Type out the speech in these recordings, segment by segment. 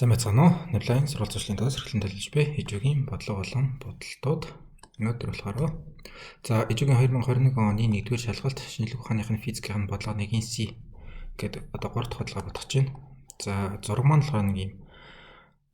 Сайн байцгаана уу? Нэвлайн сургууль зуршлын дагуу сэргэлэн төлөж буй ХЖҮ-гийн бодлого болон бодолтууд. Өнөөдөр болохоор за ХЖҮ-гийн 2021 оны 1-р шалгалт шинжлэх ухааных нь физикийн бодлого 1-ийн C гэдэг одоо 3 дахь бодлогоо бодох гэж байна. За зураг маань болохоор нэг юм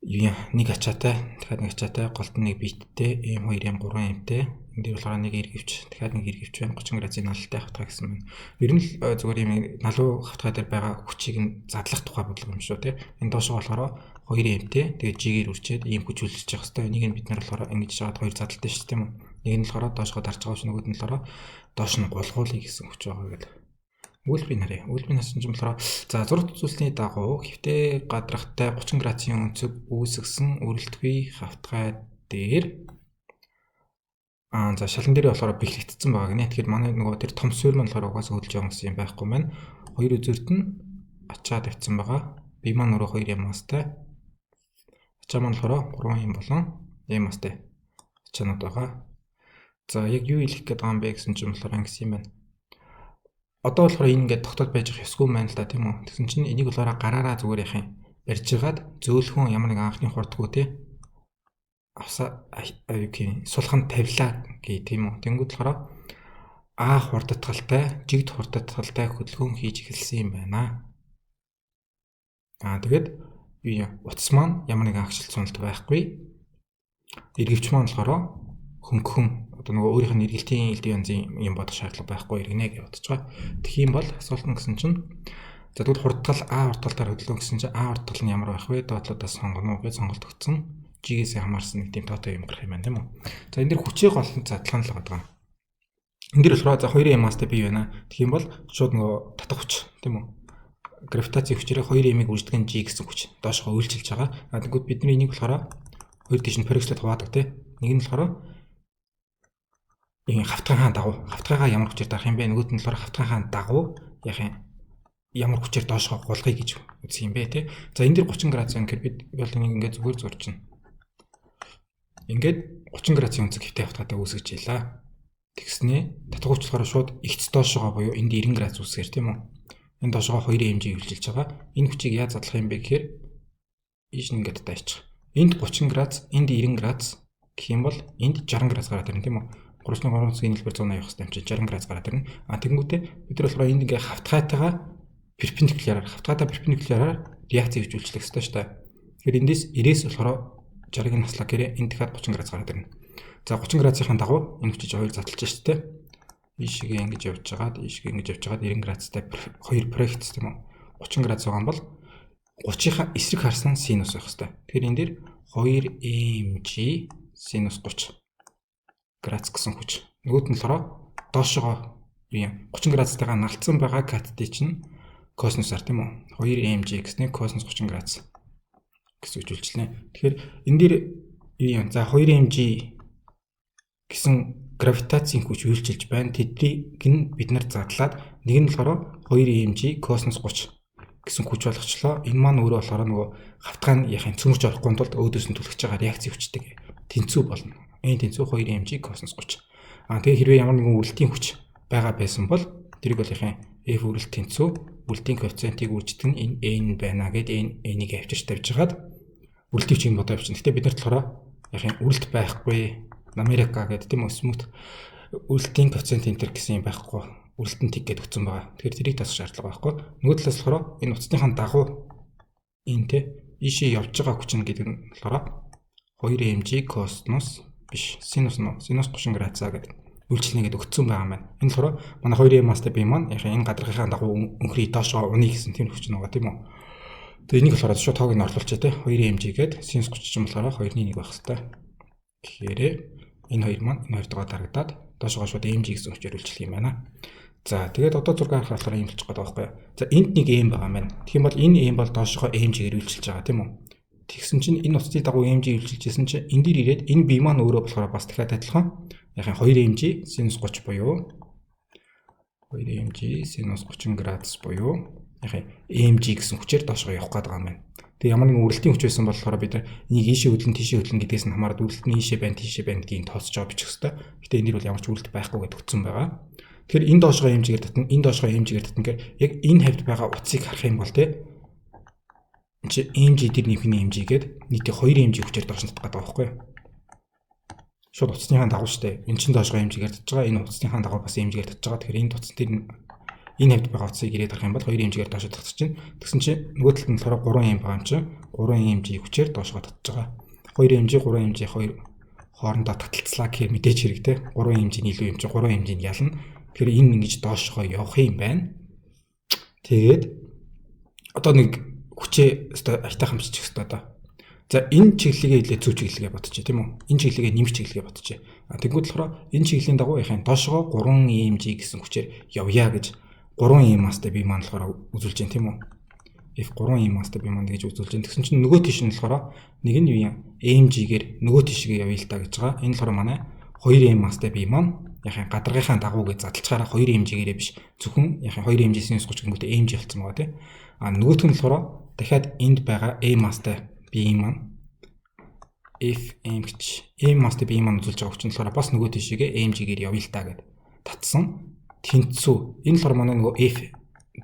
юу нэг ачаатай, дахиад нэг ачаатай, голд нь нэг биттэй, M2 M3 M-тэй. Энэ дээр болохоор нэг эргэвч, дахиад нэг эргэвч байна. 30 градусын налалтай хавтгай гэсэн байна. Ер нь л зүгээр юм налуу хавтгай дээр байгаа хүчийг нь задлах тухай бодлого юм шүү, тий. Энэ доошоо болохоор 2 M-тэй. Тэгээд G-гээр үрчээд ийм хүч үлдэж явах хэвээр. Энийг нь бид нар болохоор ингэж жаад хоёр задалтай шүү, тийм үү. Нэг нь болохоор доошгоо дарж байгаа ш, нөгөөд нь болохоор доош нь гулгуулъя гэсэн хүч байгаа гэдэг. Үйлбэрийг харъя. Үйлбэрийн харсан чинь болохоор за зурагт үзүүлсний дагуу хэвтэй гадрахтай 30 градусын өнцөг үүсгэсэн үрэлтгүй хавтгай дээр за шалан дээр болохоор бэхлэгдсэн байгаа гинэ. Тэгэхээр манай нөгөө тэр том суурь маань болохоор угаасаа хөдөлж явсан гэсэн юм байхгүй маань. Хоёр үзүүрт нь ачаа тавьсан байгаа. Би маань өөрөө 2 юм мастай. Ачаа маань болохоор 3 юм болон M мастай ачаанууд байгаа. За яг юу хэлэх гээд байгаа юм бэ гэсэн чинь болохоор ингэсэн юм байна. Одоо болохоор энэ ингээд тогтоод байж ах ёсгүй маань л да, тийм үү. Тэгсэн чинь энийг болохоор гараараа зүгээр яах юм барьж хагаад зөөлхөн ямар нэг анхны хурдгүй те авсаа юу гэх юм сулхан тавилаа гэ, тийм үү. Тэнгүүд болохоор А хурдтгалтай, жигд хурдтгалтай хөдөлгөөн хийж эхэлсэн юм байна. Тэгээд юу юм утас маань ямар нэгэн агшилт суналт байхгүй. Эргэвч маань болохоор хөнгөн одоо нөгөө өөрийнх нь эргэлтийн элдв янзын юм бодох шаардлага байхгүй иргэнэ гэж бодож байгаа. Тэгэх юм бол асуулт нь гэсэн чинь за тэгвэл хурдтгал А хурдтгалтаар хөдөлгөөн гэсэн чинь А хурдтгал нь ямар байх вэ? Доотлуудаас сонгоно уу гэж сонголт өгсөн. G-ээс хамаарсан нэг тийм тоотой юм гарах юм байна, тийм үү. За энэ дэр хүчийг гол нь задлах нь л байгаа. Энэ дэр болохоор за 2 M-аас бий байна. Тэгэх юм бол шууд нөгөө татах хүч, тийм үү. Гравитацийн хүчээр 2 M-ийг үрждэг нь G гэсэн хүч доошгоо үйлчилж байгаа. А тэгвэл бидний энийг болохоор хоёр тийш нь проектлоод хуваадаг, тийм. Нэг нь болохоор ийм хавтгайхаа дагуу хавтгайгаа ямар хүчээр дарах юм бэ? Нөгөөд нь болохоор хавтгайхаа дагуу яах юм ямар хүчээр доошгоо гулгая гэж үзэх юм бэ, тий. За энэ дэр 30 градус гэхээр бид бол энийг ингээд зүгээр зурчихна. Ингээд 30 градусын өнцөг хэвтэй хавтгайтай үүсгэж ийлаа. Тэгснээ татах хүч болохоор шууд ихц доошогоо буюу энд 90 градус үүсгэр, тийм үү. Энэ доошогоо 2 mg үйлчилж байгаа. Энэ хүчийг яаж задлах юм бэ гэхээр ийш нь ингээд дайчих. Энд 30 градус, энд 90 градус гэх юм бол энд 60 градус гараад ирнэ, тийм үү. 3.3 цагийн хэлбэр 180 явах хэрэгтэй юм чинь 60 градус гараад ирнэ. А тэгэнгүүтээ бид нар болохоор энд ингээ хавтгайтайгаа перпендикуляраар хавтгайтай перпендикуляраар реакц хийж үйлчлэх хэрэгтэй шүү дээ. Тэгэхээр эндээс 90-ээс болохоор 60-ыг нь хаслаа гэхээр энэ дахиад 30 градус гараад ирнэ. За 30 градусынхаа дагуу энэ хүчийг хоёр задлж шүү дээ. Ийшгээ ингэж явж байгаад, ийшгээ ингэж явж байгаад 90 градустай хоёр проект, тийм үү. 30 градус байгаа юм бол 30-ийнхаа эсрэг харсан синус байх хэрэгтэй. Тэгэхээр энэ дээр 2 mg синус 30 градус гэсэн хүч. Нөгөөд нь болохоор доошогоо юм 30 градустайгаа налцсан байгаа катет чинь косинусаар, тийм үү. 2 mg гэсний косинус 30 градус гэсэн үг үйлчилнэ. Тэгэхээр энэ дээр юм за 2 mg гэсэн гравитацийн хүч үйлчилж байна. Тэднийг нь бид нар задлаад нэг нь болохоор 2 mg косинус 30 гэсэн хүч болгочлоо. Энэ маань өөрөө болохоор нөгөө хавтгай нь яхин цөмөрч орохгүй тулд өөдөөс нь түлхэж байгаа реакцийн хүчтэй тэнцүү болно. Энэ тэнцүү 2 mg косинус 30. А тэгээ хэрвээ ямар нэгэн үрэлтийн хүч байгаа байсан бол тэрийг бол яхин F үрэлт тэнцүү үрэлтийн коэффициентийг үрждэг нь энэ n байна гэд энэ n-ийг авчирч тавьж хагаад үрэлтийн хүчийг бодоо явчихна. Гэтэ бид нарт болохоор яхин үрэлт байхгүй Америка гэдэг, тийм үү, смут үрэлтийн коэффициент энтер гэсэн юм байхгүй. Үрэлт нь тэг гэдээ өгсөн байгаа. Тэгэхээр тэрийг тасах шаардлага байхгүй. Нөгөө талаас болохоор энэ утасныхаа дагуу энэ те ийшээ явж байгаа хүч нь гэдэг нь болохоор 2 mg косинус биш синус нь синус 30 градусаа гэдэг үйлчлэнэ гэдээ өгсөн байгаа юм байна. Энэ болохоор манай 2 m-аас бий маань яг энэ гадаргынхаа дагуу өнхрий доошоо уныг гэсэн тийм хүч нь байгаа, тийм үү. Тэгээ энийг болохоор шууд тоог нь орлуулчихъя те 2 mg гээд синус 30 чинь болохоор 2-ны 1 байх хэвээр. Тэгэхээр энэ хоёр маань энэ хоёртойгоо дарагдаад доошогоо шууд mg гэсэн хүчээр үйлчлэх юм байна. За тэгээд одоо зураг харахаар болохоор ийм болчих гээд байгаа байхгүй юу. За энд нэг m байгаа юм байна. Тэгэх юм бол энэ m бол доошогоо mg-гээр үйлчилж байгаа, тийм үү. Тэгсэн чинь энэ утасны дагуу mg үйлчилжсэн чинь энэ дээр ирээд энэ бие маань өөрөө болохоор бас дахиад адилхан яг 2 mg синус 30 буюу 2 mg синус 30 градус буюу яг mg гэсэн хүчээр доошгоо явах гээд байгаа юм байна. Тэгээ ямар нэгэн үрэлтийн хүч байсан болохоор бид нар энийг ийшээ хөдлөн тийшээ хөдлөн гэдгээс нь хамаарат үрэлт нь ийшээ байна тийшээ байна гэдгийг тооцож байгаа бичих хэвээр. Гэтэ энэ дэр бол ямар ч үрэлт байхгүй гэдээ өгсөн байгаа. Тэгэхээр энэ доошгоо mg-гээр татна, энэ доошгоо mg-гээр татна гэхээр яг энэ хавьд байгаа утсыг харах юм бол те Энд чи mg дээр нэмэх нь mg гээд нийтдээ 2 mg хүчээр доош нь татах гэдэг байгаа байхгүй юу? Шууд утасныхаа дагуу штэ. Эн чин доошгоо mg-гээр татж байгаа. Энэ утасныхаа дагуу бас mg-гээр татж байгаа. Тэгэхээр энэ утас дээр энэ хавьд байгаа утсыг ирээд харах юм бол 2 mg-гээр доошоо татчих чинь. Тэгсэн чинь нөгөө талд нь болохоор 3 m байгаа юм чинь 3 mg хүчээр доошгоо татж байгаа. 2 mg 3 mg 2 хоорондоо таталцлаа гэхээр мэдээж хэрэгтэй. 3 mg-ний илүү юм чинь 3 mg-ний ялна. Тэгэхээр энэ ингэж доошгоо явах юм байна. Тэгээд одоо нэг хүчээ өстой аятайхан бичих хэвээр одоо. За, энэ чиглэлгээ илээ зөв чиглэлгээ бодчих, тийм үү? Энэ чиглэлгээ нэмэх чиглэлгээ бодчих. А тэгвэл болохоор энэ чиглэлийн дагуу яхаа доошгоо 3 mg гэсэн хүчээр явъя гэж 3 m mass-тай бие маань болохоор үзүүлж байна, тийм үү? F 3 m mass-тай бие маань гэж үзүүлж байна. Тэгсэн чинь нөгөө тийш нь болохоор нэг нь юу юм? mg-гээр нөгөө тийшгээ явъя л та гэж байгаа. Энэ болохоор манай 2 m mass-тай бие маань яхаа гадаргынхаа дагуу гэж задлчгаараа 2 mg-гээрээ биш, зөвхөн яхаа 2 mg синус 30 гингүүтээ mg болцсон байгаа, тийм. А нөгөөх нь болохоор дахиад энд байгаа m mass-тай бие маань F m гэж m mass-тай бие маань үзүүлж байгаа хүчин болохоор бас нөгөө тийшээгээ mg-гээр явъя л та гэд татсан тэнцүү. Энэ болохоор манай нөгөө F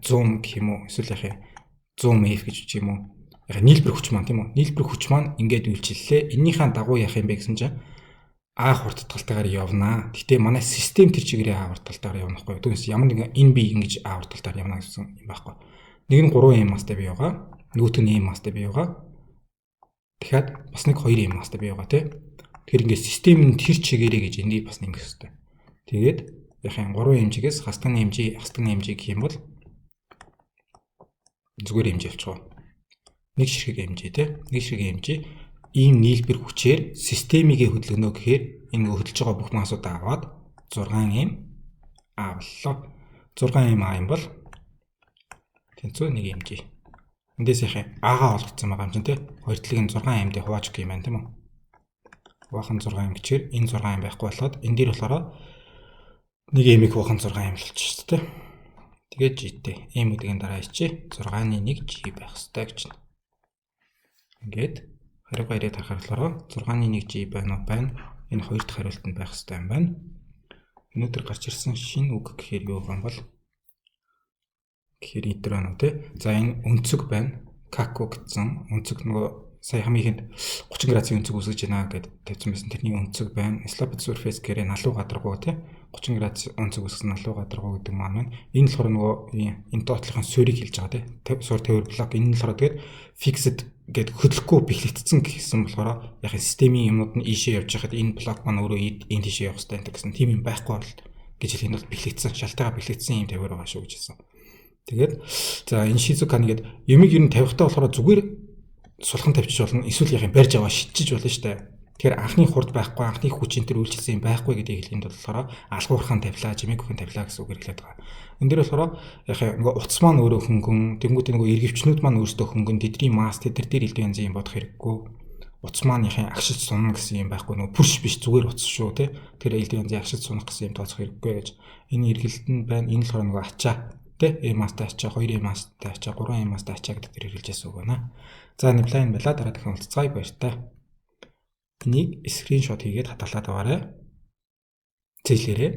100 гэх юм уу, эсвэл яхаа 100 F гэж юм уу? Яг нийлбэр хүч маань, тийм үү? Нийлбэр хүч маань ингээд үйлчиллээ. Эннийхээ дагуу яах юм бэ гэсэн чинь А хурдталтайгаар явнаа. Гэтэ манай систем тэр чигээрээ А хурдталтайгаар явна байхгүй юу? Түүнээс ямар нэгэн энэ бие ингэж А хурдталтайгаар явна гэсэн юм байхгүй. Нэг нь 3 m mass-тай бие байгаа. Нөгөөх нь m mass-тай бие байгаа. Дахиад бас нэг 2 m mass-тай бие байгаа, тий. Тэгэхээр ингээд систем нь тэр чигээрээ гэж энийг бас нэмэх хэрэгтэй. Тэгээд яхаа 3 mg-ээс хастан mg, хастан mg гэх юм бол зүгээр mg болчихоо. Нэг ширхэг mg, тий. Нэг ширхэг mg ийм нийлбэр хүчээр системигээ хөдөлгөнө гэхээр энэ хөдөлж байгаа бүх mass-уудаа аваад 6 m а боллоо. 6 m а юм бол тэнцүү 1 mg. Эндээс яхаа а-гаа олгоцсон байгаа юм чинь, тий. Хоёр талыг нь 6 m дээр хувааж өгөх юм байна, тийм үү? Хуваах нь 6 m гэчихээр энэ 6 m байхгүй болоод энэ дээр болохоор 1 m-ийг хуваах нь 6 m болчих шүү дээ. Тэгээд g-тэй. M гэдгийн дараа ичээ 6-ны 1 g байх хэрэгтэй гэж байна. Ингээд хариугаа ирээд харахаар болохоор 6-ны 1 g байна уу? Байна. Энэ хоёр дахь хариулт нь байх хэрэгтэй юм байна. Өнөөдөр гарч ирсэн шинэ үг гэхээр юу юм бол гэхээр эдгээр байна уу, те. За, энэ өнцөг байна. Каку гэсэн өнцөг, нөгөө сая хамгийн ихэнд 30 градусын өнцөг үүсгэж байна гэд тавьсан байсан. Тэрний өнцөг байна. Sloped surface гэхээр налуу гадаргуу, те. 30 градус өнцөг үүсгэсэн налуу гадаргуу гэдэг маань байна. Энэ болохоор нөгөө энэ доотлохын суурийг хэлж байгаа, те. Суурь тавир блок. Энэ нь болохоор тэгээд fixed гэд хөдлөхгүй бэхлэгдсэн гэсэн болохоор яг системийн юмнууд нь ийшээ явж байхад энэ блок маань өөрөө энэ тийшээ явах хэрэгтэй гэсэн тийм юм байхгүй бол гэж хэлэх нь бол бэхлэгдсэн, шалтайгаа бэхлэгдсэн юм тавиар байгаа шүү гэж хэлсэн. Тэгээд за, энэ Shizuka нэгэд юмыг ер нь тавихтаа болохоор зүгээр сулхан тавьчих болно. Эсвэл яг юм барьж аваа шидчиж болно шүү дээ. Тэгэхээр анхны хурд байхгүй, анхны хүч энэ төр үйлчилсэн юм байхгүй гэдгийг хэлэхэд болохоор алгуурхан тавилаа, чимээгүйхэн тавилаа гэсэн үг хэрэглээд байгаа. Энэ дээр болохоор яг нөгөө утас маань өөрөө хөнгөн, тэнгуүт нөгөө эргэвчнүүд маань өөрсдөө хөнгөн, тэдний масс, тэд нар дээр элдв янзын юм бодох хэрэггүй. Утас маань яхин агшиж сунна гэсэн юм байхгүй, нөгөө пүрш биш, зүгээр утас шүү, тий. Тэр элдв янзын агшиж сунах гэсэн юм тооцох хэрэггүй гэж. Энэ эргэлт нь байна. Энэ болохоор нөгөө ачаа, тий. M mass-тай ачаа, 2 M mass-тай ачаа, 3 M mass-тай ачаа гэдэг дээр хэрэглэж байсан үг байна. За, Ниплайн байла, дараа дахин уулзцгаая, баяртай. Энийг screenshot хийгээд хадгалаад аваарай. Цэжлээрэй.